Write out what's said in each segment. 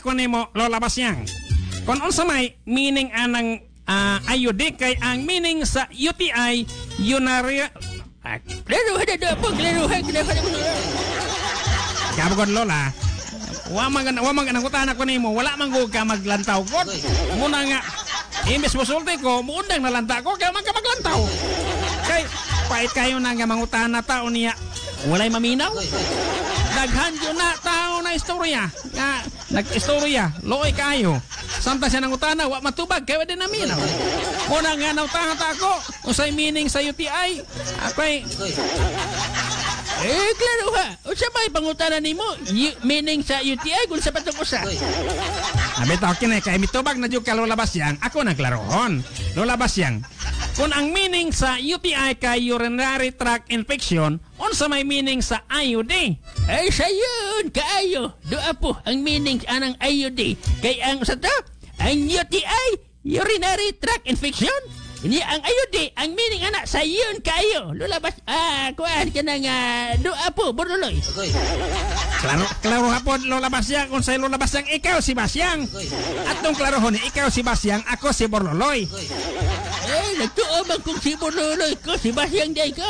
ko nimo, Lola Basyang. Kung unsa may meaning anang IUD, kay ang meaning sa UTI, urinary. Ah, Klaro na do po, klaro ha, klaro ha. Kabagod, Lola. Wa man nangutana ko nimo, wala man gud ka maglantaw god. Muna nga imbes mosulti ko, muundang nalanta ko kaya man ka maglantaw. Kay pait kayo na nga mangutana ta niya walay maminaw. Daghan yun na tao na istorya. Nga nag-istorya, luoy kayo. Samtang siya nangutana, wa matubag kay wa din naminaw. Muna nga nautahan ta ako, unsay meaning sa UTI? Ako'y Eh, klaro ha. Unsa may pangutana nimo? Meaning sa UTI kung sa patong usa. Abi to kini kay mitubag na jud ka, Lola Basyang, ako nang klarohon. Lola Basyang, kung ang meaning sa UTI kay urinary tract infection, unsa may meaning sa IUD? Ay, sayon, kaayo. Doa po ang meaning anang IUD. Kay ang sa to, ang UTI, urinary tract infection. Ini ang IUD, ang meaning ana sayon kaayo. Lola Bas, kuan ka na nga doa po, Borloloy. Klaro, klaro hapon, Lola Basyang, kung sa Lola Basyang, ikaw si Basyang. Atong klarohon, ikaw si Basyang, ako si Borloloy. Eh, nagtuo man kung si Borloloy ko, si Basyang day ko.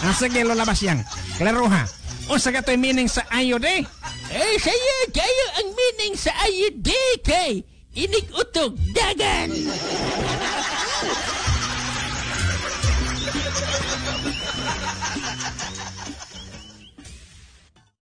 Ah, sige, Lola Basyang, klaro ha. Unsa ka to'y meaning sa IUD? Eh, sayon kayo ang meaning sa IUD kay inig utog dagan.